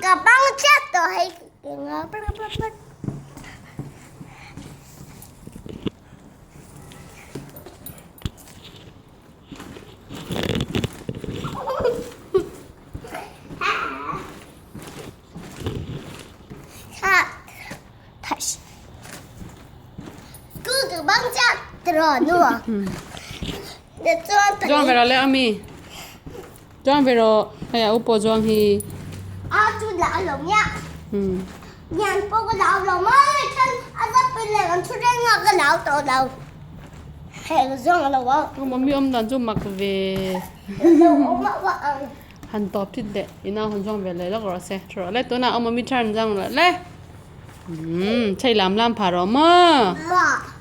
Ka bang chiah tawh hei Chuang ve rawh le ami. Chuang ve rawh hei a upaw chuang hi. Mummy awm dan chu mak ve. Han tawp thit leh i nau han zawng ve leh lawk rawh se. Thu rawh le tunah awm awm i turn zang rawh le. Umm chei lam lam phah rawh maw.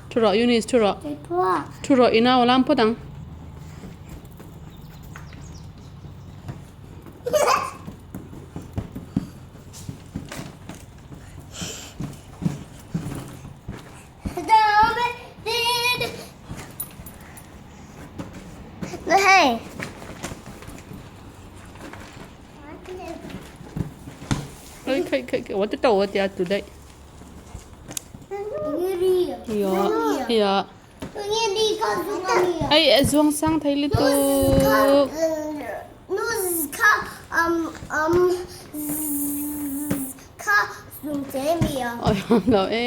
Thu rawh Eunice thu rawh. Thu rawh i nau a lam phawt ang. Oi khai khai khai what to what ya today. Hiya hiya. Ai zuang sang thei li tu. Oi lo e.